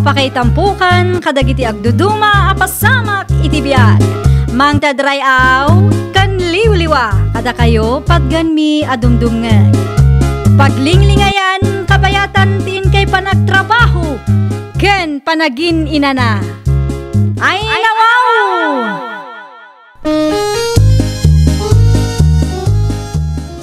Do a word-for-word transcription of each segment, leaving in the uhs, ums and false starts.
Pakaitampokan kadagiti agduduma a pasamak iti biag. Mangted ray-aw ken liwliwa kadakayo patgenmi a dumdumngeg. Paglinglingayan, kabayatan ti inkay panagtrabaho ken panagin-inana. Ay, nawaw!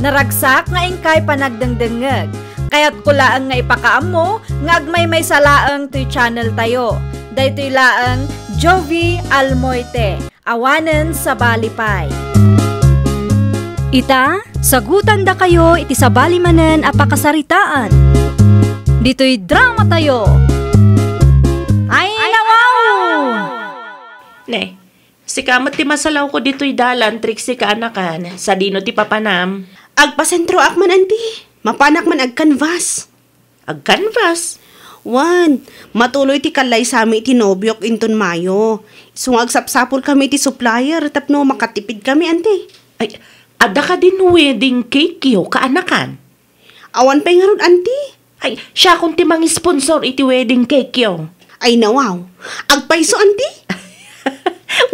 Naragsak nga inkay panagdengdengngeg. Kayatko laeng nga ipakaammo nga agmaymaysa laeng toy channel tayo. Daytoy laeng Jovi Almoite, awanen sabali pay. Ita, sagutandakayo iti sabali manen a pakasaritaan. Ditoy drama tayo. Ay, nawaw! Ne, sika met ti masalawko ditoy dalan, Trixie kaanakan. Sadino ti papanam? Agpasentroak man, anti. Mapanak man agkanvas. Agkanvas? Wen, matuloy ti kallaysami iti nobiok inton Mayo. Isu nga agsapsapulkami iti supplier tapno makatipidkami, anti. Ay, adda kadin wedding cake yo, kaanakan? Awan pay ngarud, anti. Ay, siakon ti mangisponsor iti wedding cake yo. Ay, nawaw. Agpayso, anti?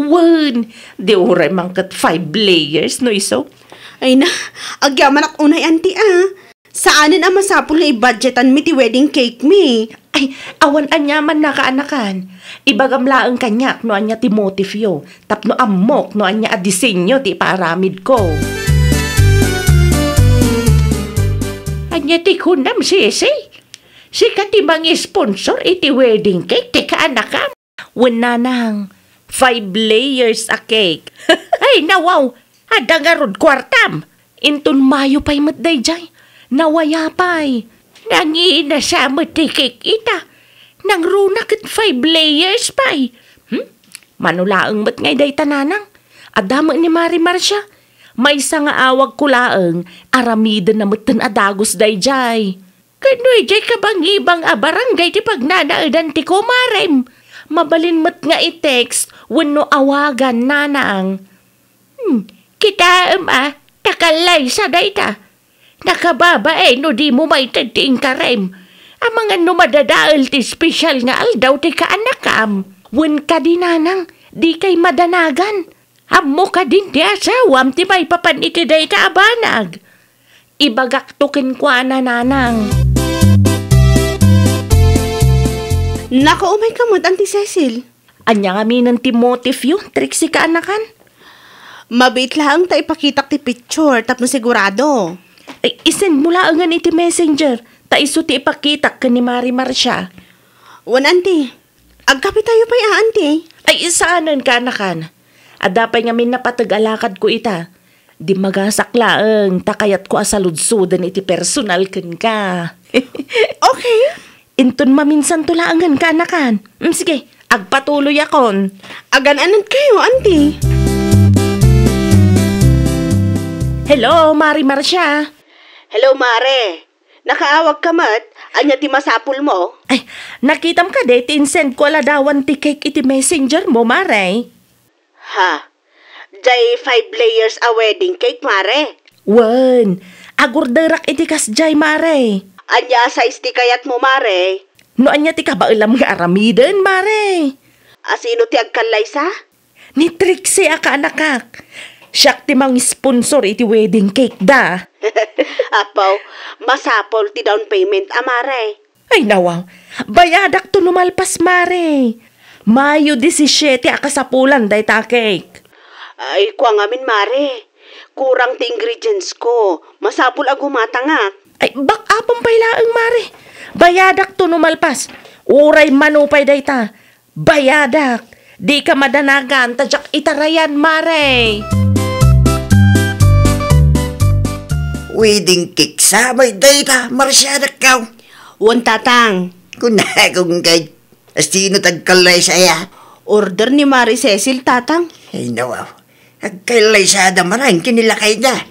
Wen, di uray man ket five layers, no isu? Ay na, agyamanak unay, anti, a. Saanen a masapul nga ibudgetan mi ti wedding cake mi. Ay, awan aniaman na kaanakan. Ibagam laeng kaniak no ania ti motif yo. Tapno ammok no ania a disenyo ti ipaaramidko. Ania ti kunam, Sisi? Sika ti mangisponsor iti wedding cake ti kaanakam? Wen, nanang, five layers a cake. Ay, nawaw, adda ngarud kuartam. Inton Mayo pay met daydiay. Nawaya pay. Nanginasa met ti cake ita. Nangruna ket five layers pay. Hmm? Mano laeng met ngay dayta, nanang? Adda met ni Mari Marcia. Maysa nga awagko laeng, aramidenna metten a dagus daydiay. Ket no idiay kabangibang a barangay ti pagnanaedan ti kumarem, mabalin met nga i-text wenno awagan, nanang. Hmm, kitaem a, ta kallaysa dayta. Nakababain no dimo maited ti inkarem. Amangan no madadael ti espesyal nga aldaw ti kaanakam. Wen kadi, nanang, dikay madanagan. Ammo kadin ti asawam ti maipapan iti dayta a banag. Ibagakto kenkuana, nanang. Nako, umayka met, Auntie Cecil. Ania ngamin ti motif yo, Trixie kaanakan? Mabiit laeng ta ipakitak ti picture tapno sigurado. Ay, isend mo laengen iti messenger, ta isu ti ipakitak ken ni Mari Marcia. Wen, Auntie. Agkapitayo pay a, Auntie? Ay, saanen kaanakan. Adda pay ngamin napateg a lakadko ita. Dimmagasak laeng ta kayatko a saludsoden iti personal kenka. Okay. Inton maminsanto laengen kaanakan. Mm, sige, agpatuloyakon. Agan-anetkayo, Auntie. Hello, Mari Marcia. Hello, Mare. Nakaawagka met? Ania ti masapulmo? Ay, nakitam kadi ti insendko a ladawan ti cake iti messenger mo, Mare? Ha? Jay five layers a wedding cake, Mare? Wen, agorderak iti kasjay, Mare. Ania a size ti kayatmo, Mare? No ania ti kabaelam nga aramiden, Mare? A sino ti agkallaysa? Ni Trixie a kaanakak. Siak ti mangisponsor iti wedding cake da. Apo, masapul ti down payment a, Mare. Ay, nawaw. Bayadakto no malpas, Mare. Mayo disisiete a kasapulan dayta cake. Ay, kua ngamin, Mare. Kurang ti ingredients ko. Masapul a gumatangak. Ay, back-upan pay laeng, Mare. Bayadakto no malpas. Uray mano pay dayta. Bayadak, dika madanagan ta diak itarayan, Mare. Wedding cake sa may dayta, Marcia, dakkaw. Wen, Tatang. Kunakong kay, astino tagkallaysa aya? Order ni Mari Cecil, Tatang. Ay, nawaw. Agkallaysada manen ken ni lakayda.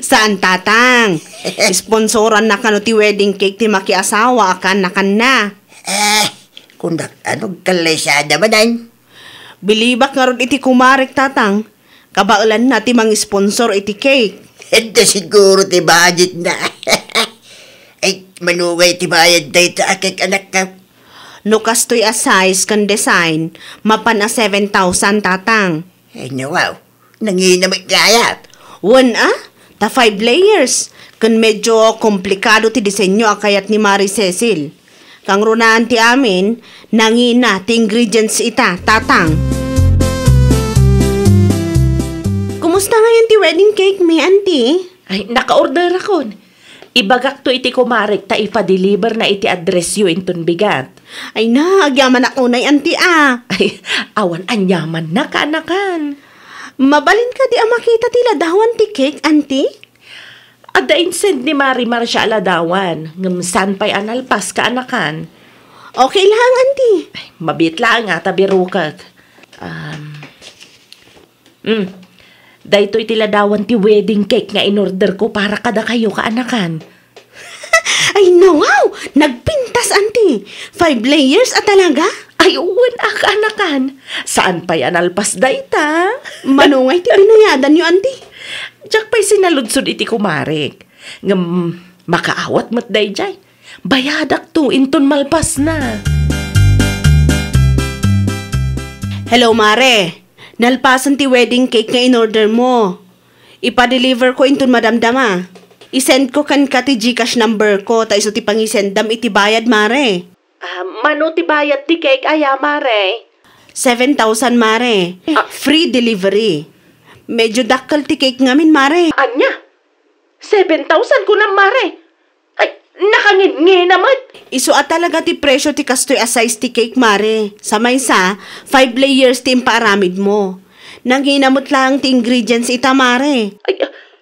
Saan, Tatang. Sponsoranna kano ti wedding cake ti makiasawa a kaanakanna. Eh, kundak, ano, agkallaysada manen? Bilibak ngarud iti kumarek, Tatang. Kabaelanna ti mangisponsor iti cake. Adda siguro ti budgetna. Ay, mano ngay ti bayad dayta a cake, anakko? No kastoy a size ken design, mapan a seven thousand, Tatang. Ay, nawaw. Nangina met layat. Wen a, ta five layers, ken medyo komplikado ti disenyo a kayat ni Mare Cecil. Kangrunaan ti amin, nangina ti ingredients ita, Tatang. Kumusta ngayon ti wedding cake mi, Auntie? Ay, naka-orderakon. Ibagakto iti kumarek ta ipa-deliver na iti addressyo inton bigat. Ay na, agyamanak unay, Auntie, a. Ay, awan anyamanna, kaanakan. Mabalin kadi a makita ti ladawan ti cake, Auntie? Adda insend ni Mare Marcia a ladawan, ngem saan pay a nalpas, kaanakan. Okay laeng, Auntie. Ay, mabiit laeng a ta birukek. Um, Mm. Daytoy ti ladawan ti wedding cake nga in-order ko para kadakayo, kaanakan. Ay, nawaw! Nagpintas, Auntie! Five layers a talaga? Ay, wen a, kaanakan. Saan pay a nalpas dayta? Mano ngay ti binayadanyo, Auntie? Diak pay sinaludsod iti kumarek. Ngem, makaawat met daydiay. Bayadakto inton malpasna. Hello, Mare. Nalpasen ti wedding cake nga in-order mo. Ipa-deliver ko inton madamdama. I-send ko kenka ti GCash number ko, ta isu ti pangisendam iti bayad, Mare. Ah, mano ti bayad ti cake aya, Mare? Seven thousand, Mare. Ah. Free delivery. Medyo dakkel ti cake ngamin, Mare. Ania? Seven thousand kunam, Mare? Ay, nakangingina met. Isu a talaga ti presyo ti kastoy a size ti cake, Mare. Sa maysa, five layers ti impaaramid mo. Nangina met laeng ti ingredients ita, Mare. Ay,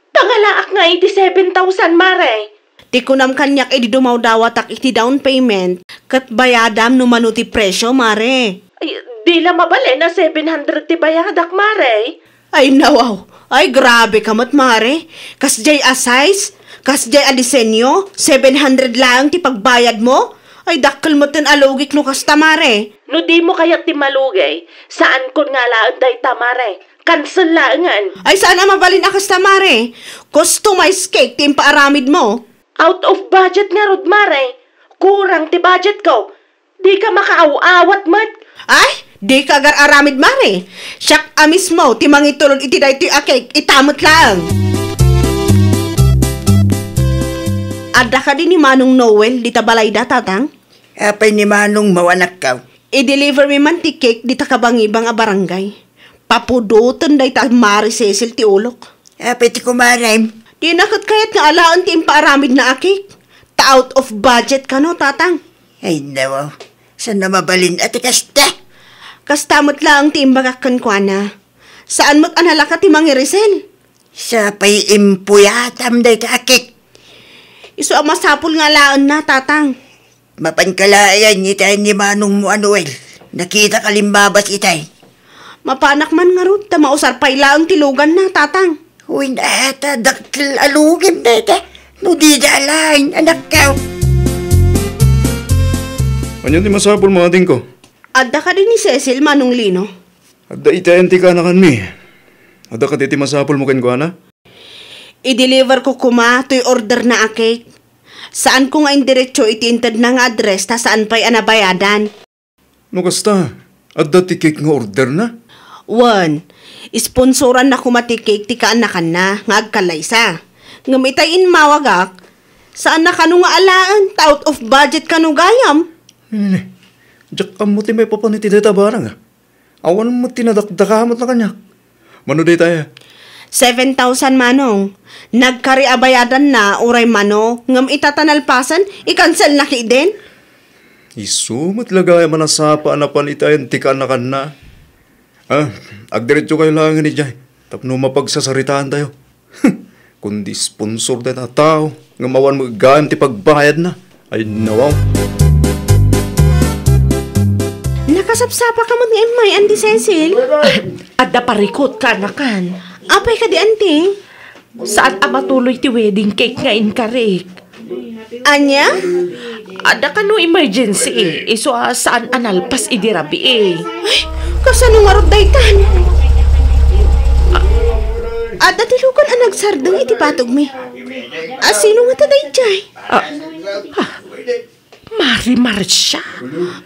tangalaak nga iti seven thousand, Mare. Ti kunam kaniak idi dumawdawatak iti down payment, ket bayadam no mano ti presyo, Mare. Ay, di la mabalin a seven hundred ti bayadak, Mare. Ay, nawaw. Ay, grabe ka met, Mare. Kasdiay a size, kasdiay a disenyo, seven hundred laeng ti pagbayad mo? Ay, dakkel met ten a lugik no kasta, Mare. No di mo kayat ti malugi, saankon nga alaen dayta, Mare. Cancel laengen. Ay, saan a mabalin a kasta, Mare. Customized cake ti impaaramid mo. Out of budget ngarud, Mare. Kurang ti budget ko. Dika makaaw-awat met. Ay, dika agar-aramid, Mare. Siak a mismo ti mangitulod iti daytoy a cake, ita met laeng. Adda kadi ni Manong Noel dita balayda, Tatang? Apay ni Manong mo, anakko? I-deliver mi man ti cake dita kabangibang a barangay. Papudoten dayta Mare Cecil ti ulok. Apay ti kumarem? Dina ket kayat nga alaen ti impaaramidna a cake. Ta out of budget kano, Tatang. Ay, nawaw. Saan a mabalin a ti kasta? Kasta met laeng ti imbagak kenkuana. Saan met a nalaka ti mangirisel? Sa pay impuyatam dayta a cake. Isu a masapul nga alaenna, Tatang. Mapanka laeng itaen ni Manong mo a Noel. Nakita ka limbabas itay. Mapanak man ngarud, ta mausar pay laeng ti luganna, Tatang. Uy, nata, dakkel a lugim dayta. No dida alaen, anakko. Ania ti masapul mo, adingko? Adda kadi ni Cecil, Manong Lino? Adda itaen ti kaanakanmi. Adda kadi ti masapul mo kenkuana? I-deliver ko koma toy order na a cake. Saan ko nga indiretso iti intedna nga address ta saan pay a nabayadan. No kasta, adda ti cake nga order na? Wen, sponsoran na koma ti cake ti kaanakanna nga agkallaysa. Ngem itay immawagak, saan na kano nga alaen ta out of budget kano gayam. Nini, diak ammo ti maipapan iti dayta barang, a. Awan met ti nadakdaka met na kaniak. Mano daytay? Seven thousand, Manong. Nagkari a bayadanna uray mano, ngem ita ta nalpasen, i-cancel na ketdin? Isu met la gayam a nasapa a napan itaen ti kaanakanna. Ah, agdiretso kayo laengen idiay tapno mapagsasaritaan tayo. Kundi sponsor dayta a tao nga mawan met gayam ti pagbayadna. Ay, nawaw. Nakasapsapa ka met nga immay, Auntie Cecil? Adda parikut, kaanakan. Apay kadi, Auntie? Saan a matuloy ti wedding cake nga inkarik. Ania? Adda kano emergency, isu a saan a nalpas idi rabii. Ay, kasano ngarud daytan? Adda ti lugan a nagsardeng iti patogmi. A, sino ngata daydiay? Ah, ah, Mari Marcia?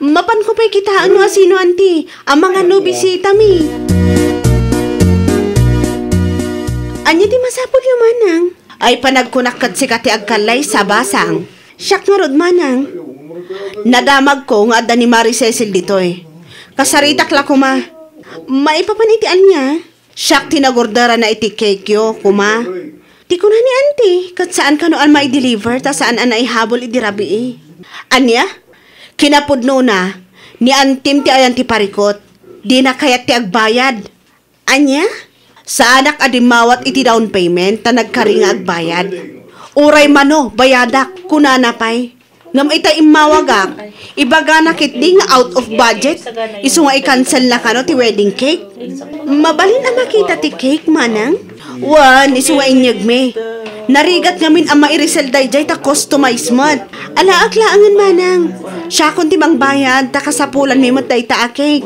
Mapanko pay kitaen no asino, anti, a mangano bisitami. Ania ti masapulyo, manang? Ay, panagkunak ket sika ti agkallaysa, basang. Siak ngarud, manang. Nadamagko nga adda ni Mari Cecil ditoy. Kasaritak la koma. Maipapan iti ania? Siak ti nagorderana iti cake-yo, koma. Ti kuna ni Auntie, ket saan kano a mai-deliver ta saan a naihabol idi rabii. Ania? Kinapudnona, ni Antim ti ayan ti parikot. Dina kayat ti agbayad. Ania? Saanak a dimmawat iti down payment ta nagkari nga agbayad. Uray mano, bayadak, kunana pay. Ngem ita immawagak, ibagana ketdi nga out of budget, isu nga i-cancel na kano ti wedding cake. Mabalin a makita ti cake, manang? Wen, isu nga inyegmi. Narigat ngamin a mairisel daydiay ta customize met. Alaak laengen, manang. Siakon ti mangbayad, ta kasapulanmi met dayta a cake.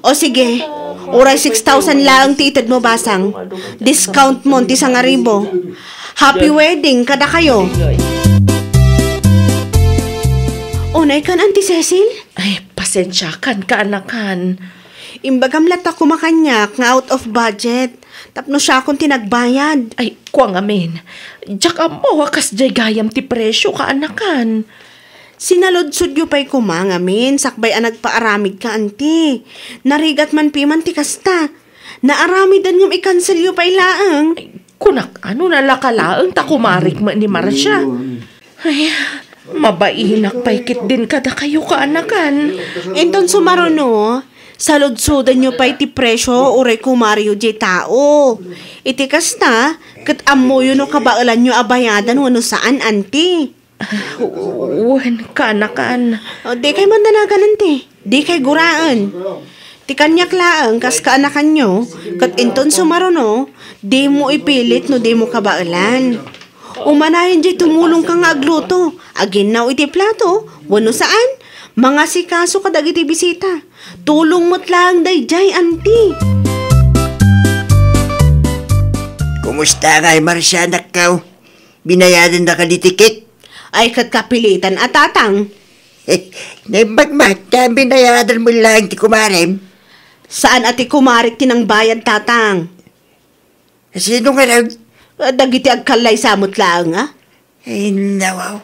O sige, uray six thousand laeng ti itedmo, basang. Discount mon ti sangaribu. Happy wedding kadakayo. Unay kan, Auntie Cecil? Ay, pasensiakan, kaanakan. Imbagam latta koma kaniak nga out of budget. Tapno siakon ti nagbayad. Ay, kua ngamin. Diak ammo a kasdiay gayam ti presio, kaanakan. Sinaludsodyo pay koma ngamin sakbay a nagpaaramidka, Auntie. Narigat man piman ti kasta. Naaramiden ngem i-cancelyo pay laeng. Ay, kunak, ano, nalaka laeng ta kumarik met ni Marcia. Ay, mabainak pay ketdin kadakayo, kaanakan. Inton sumaruno, saludsodanyo pay ti presio uray kumariyo diay tao. Iti kasta, ket ammoyo no kabaelanyo a bayadan wenno saan, Auntie. Wen, kaanakan. O, dikay mandanagan, Auntie. Dikay guraen. Ti kaniak laeng kas kaanakanyo, ket inton sumaruno, dimo ipilit no dimo kabaelan. Umanayon diay tumulongka nga agluto, aginnaw iti plato, wenno saan, mangasikaso kadagiti bisita. Tulong met laeng daydiay, Auntie. Kumusta ngay, Marcia, anakko? Binayadan da kadi ti cake? Ay, ket kapilitan a, tatang. Naimbag met, ta binayadan mo laeng ti kumarem. Saan a ti kumarik ti nangbayad, tatang? Sino nga nag- Ah, dagiti agkallaysa met laeng, a? Ay, nawaw.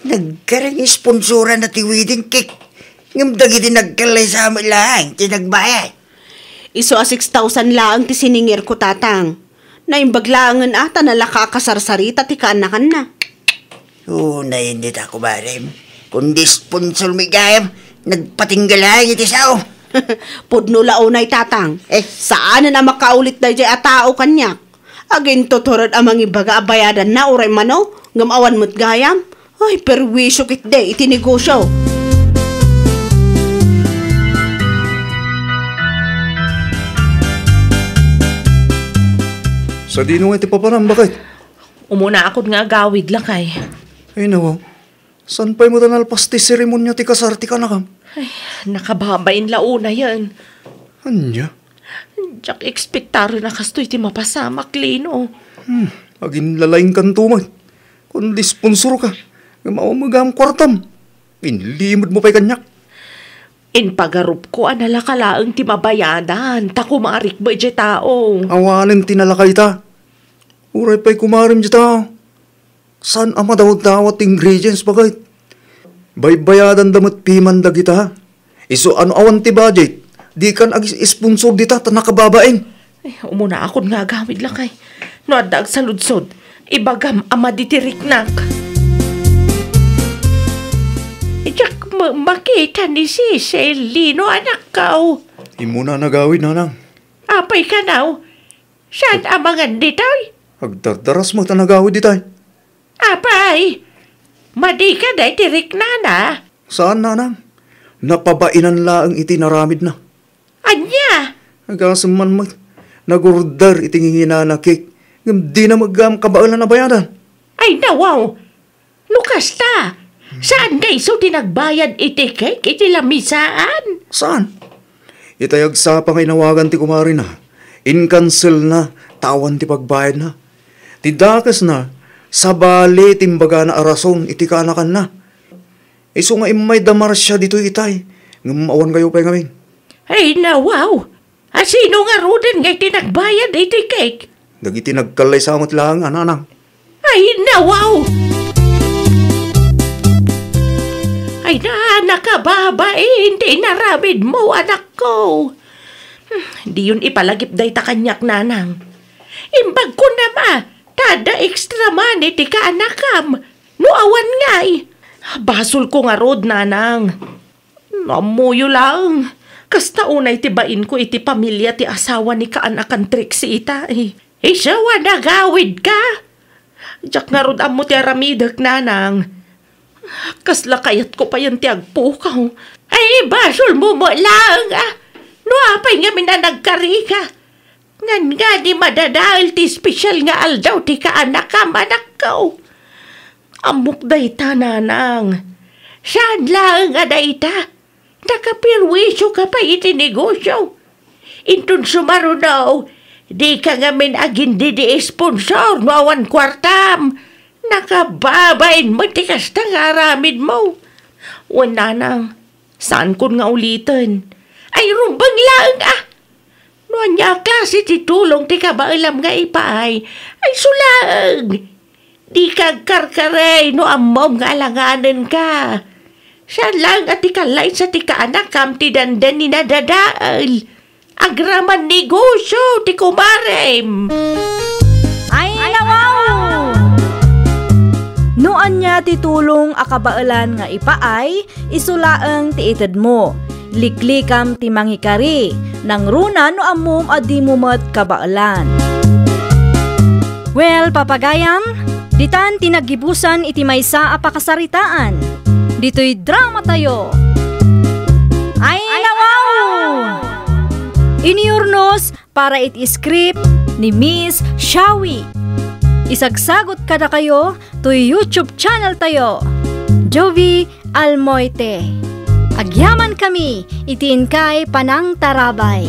Nagkareng sponsoran na ti wedding cake. Ngem dagiti nagkallaysa met laeng ti nagbayad. Isu a six thousand laeng ti siningirko, tatang. Naimbag laengen a ta nalaka a kasarsarita ti kaanakanna. Unay ita, kumarem. Kundi sponsor mi gayam, nagpatingga laeng iti sao. Pudno la unay, tatang. Eh? Saanen a makaulit daydiay a tao kaniak. Agintutured a mangibaga a bayadanna uray mano, ngem awan met gayam. Ay, perwisyo ketdi iti negosyo. Sadino nga iti papanam, baket? Umunaakon nga agawid, lakay. Ay, nawaw. Saan pay met a nalpas ti seremonia ti kasar ti kanakam? Ay, nakababain la unayen. Ania? Diak ekspektaren a kastoy ti mapasamak, Lino. Hmm, aginlalaingkanto met. Kundi sponsorka, ngem awan met gayam kuartam. Inlimedmo pay kaniak. Impagarupko a nalaka laeng ti mabayadan, ta kumarik met diay tao. Awanen ti nalaka ita. Uray pay kumarem diay tao. Saan a madawdawat ti ingredients, baket? Baybayadanda met piman dagita. Isu a no awan ti budget, dikan ag-sponsor dita ta nakababain. Ay, umunaakon nga agawid, lakay. No adda agsaludsod, ibagam a madi ti riknak. Diak ma-, makita ni Cecil, Lino, anakko. Immuna nagawid, nanang. Apay kano? Saan a mangan ditoy? Agdardaras met a nagawid itay. Apay, madi kadi ti riknana? Saan, nanang. Napabainan laeng iti naramidna. Ania? Agasem man met, nagorder iti nginginana cake, ngem dina met gayam kabaelan a bayadan. Ay, nawaw. No kasta, saan nga isu ti nagbayad iti cake iti lamisaan? Saan? Itay agsapa nga inawagan ti kumarina, inkanselna ta awan ti pagbayadna. Ti dakesna, sabali ti imbagana a rason iti kaanakanna. Isu nga immay da Marcia ditoy itay, ngem awan kayo pay ngamin. Ay, nawaw! A, sino ngaruden nga iti nagbayad iti cake? Dagiti nagkallaysa met laeng a nanang. Ay, nawaw! Ay na, nakababain ti inaramidmo, anakko. Hmm, diyon ipalagip dayta kaniak, nanang. Imbagko na ma, ta adda extra money ti kaanakam. No awan ngay, basolko ngarud, nanang. No ammoyo laeng, kasta unay ti bainko iti pamilia ti asawa ni kaanakan Trixie itay. Isu a nagawidka? Diak ngarud ammo ti aramidek, nanang. Kasla kayatko payen ti agpukaw. Ay, basolmo met laeng, a. No apay ngamin a nagkarika? Ngan ngani madadael ti espesyal nga aldaw ti kaanakam, anakko. Ammok dayta, nanang. Saan laeng a dayta? Nakaperwisyoka pay iti negosyo. Inton sumaruno, dika ngamin agindidi sponsor no awan kuartam. Nakababain met ti kasta nga aramidmo. Wen, nanang, saankon nga uliten. Ay, rumbeng laeng, a. No ania a klase ti tulong ti kabaelam nga ipaay, ay isu laeng. Dika agkarkarey no ammom nga alanganenka. Saan laeng a ti kallaysa ti kaanakam ti dandani nadadael. Agraman negosyo ti kumarem. Ay, nawaw! No ania ti tulong a kabaelan nga ipaay, isu laeng ti itedmo. Liklikam ti mangikari, nangruna no ammom a dimo met kabaelan. Well, papagayam, ditan ti naggibusan iti maysa a pakasaritaan. Ditoy dramatayo. Ay, nawaw! Inurnos para iti script ni Miss Shawi. Isagsagut kadakayo toy YouTube channel tayo, Jovie Almoite. Agyamankami iti inkay panangtarabay.